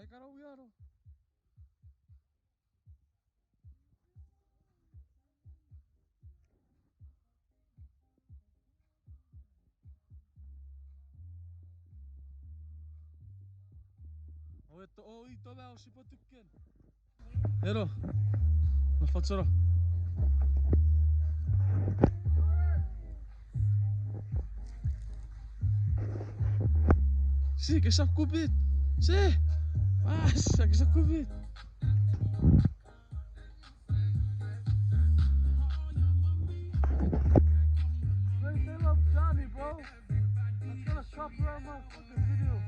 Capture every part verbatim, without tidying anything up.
Ekano wiano. Owe to, o, ito ma o sipo tukken. Eno. Na fochono. Si, kesap kupit. Si. Ah, sa, kesap kupit. Play They Love Johnny, bro. That's gonna stop around my fucking video.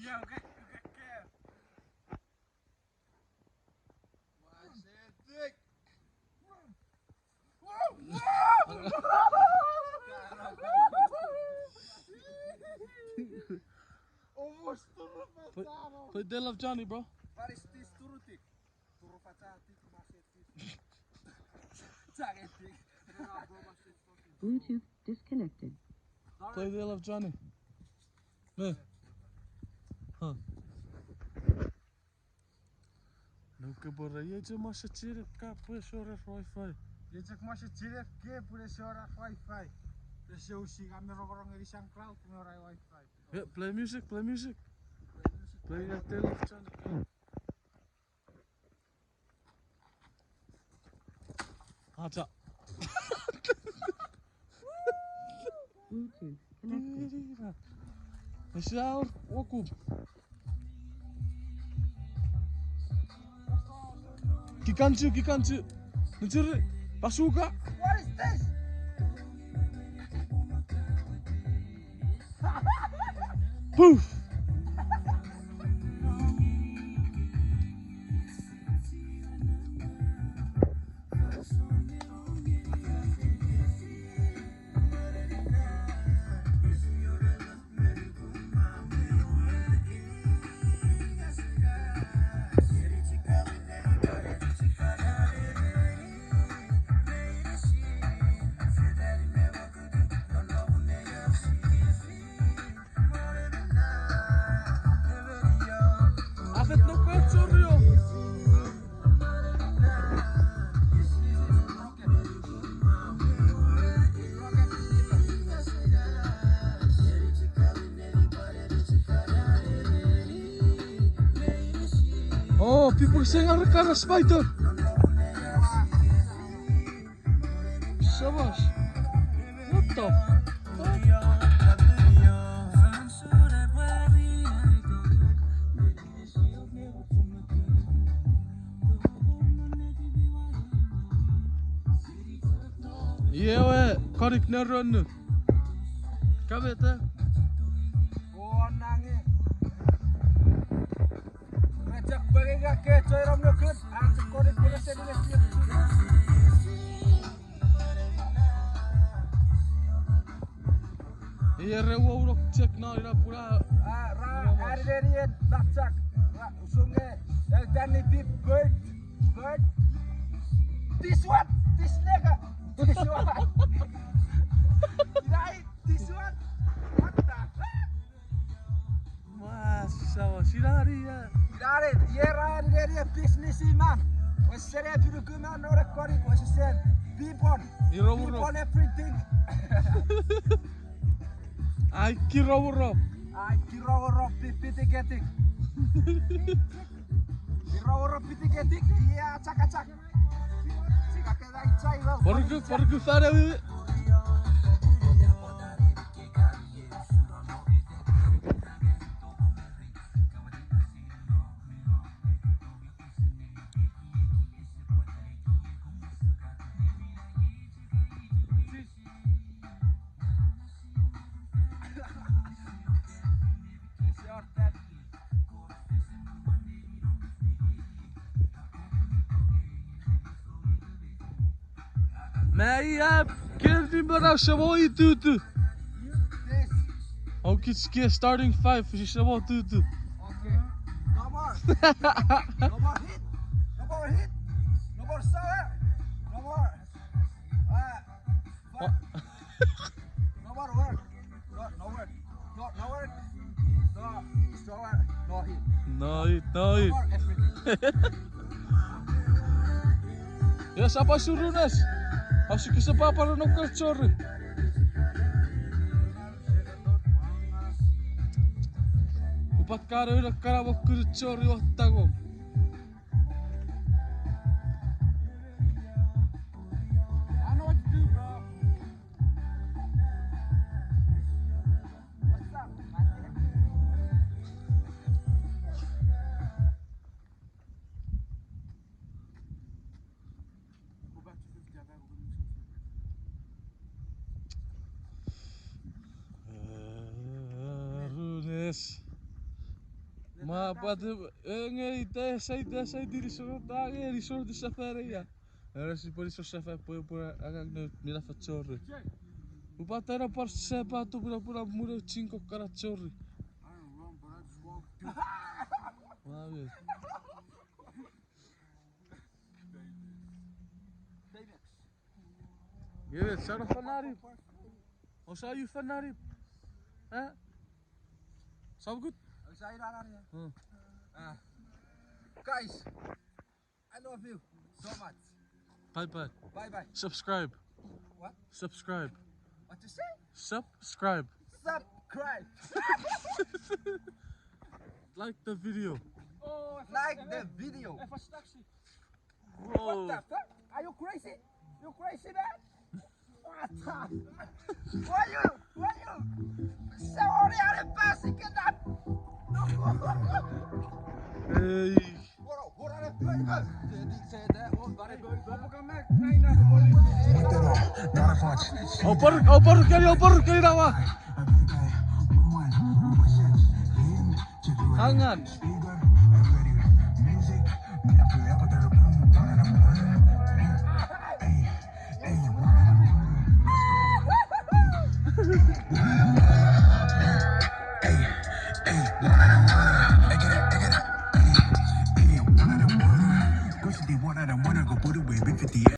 Yeah, okay, okay, okay. Play, play They Love Johnny, bro. Bluetooth disconnected. Play They Love Johnny. Me. Huh. Nuke pora, iei chok masa chirep ka pwe ese wor ar wifi. Iei chok masa chirep ke pwe ese wor ar wifi. Ese usi ka me rongorong ngeni SoundCloud me wor ar wifi. Yeah, play music, play music. Play music. Play that They Love Johnny. Acha. Bluetooth connected. Ese wor wokup. Kikanchu, kikanchu. Nichiri, pasuka. What is this? Poof! Oh, people saying, "Arekana spider." Samas. What the fuck? Iei we konik ne ronu. Kameta. Iei re wonok chok non ina puna. Ah, ra, aninenien nachak. Ra, usunge, el tani pip bird, bird. This one, this nigga, this one. Right, this one. What the fuck? Mas, sawa, sinari, eh. Sinari, iei ra aninenien business man. Wesene pinukuman non ekkonik, wesesen people. Iro uro. People everything. Ai kiro uro. Ai kiro uro, pipiti ketik. Iro uro piti ketik, ia chakachak. Porku, porku fare wi. Mei ap, kerni mera semo itutu. Yes. Okich ke starting five, si semo tutu. Okay. No more. No more hit. No more hit. No more sour. No more. No more work. No, no work. No, no work. No, no work. No eat, no eat. No more everything. Yes, apa surunas. Asu kese papa no kar chori. Upat karo ina kana mo kuru chori wattako. I know what to do, bro. What's up, man? Go back to fifty, I gotta go get me some cigarettes. Runes. Ma pwata, eh, nge ita sai, ita sai, tiri soro ta, nge ri soro ti sefan ia. Era si pwari so sefan pwe pwe angang ne mina fa chori. Upata ena par sepa tu puna puna mune chinko kana chori. I don't run, but I just walk. Wow. David, sana fanari. Osa yu fanari. Eh? Sound good? Osa yu fanari. Hmm. Ah. Guys, I love you so much. Bye bye. Bye bye. Subscribe. What? Subscribe. What you say? Subscribe. Subscribe. Like the video. Oh, like the video. Whoa. What the fuck? Are you crazy? You crazy, man? What the? Why you? Why you? Sorry, I'm passing it up. Hey. Opor, opor kali, opor kali nawa. Hangan.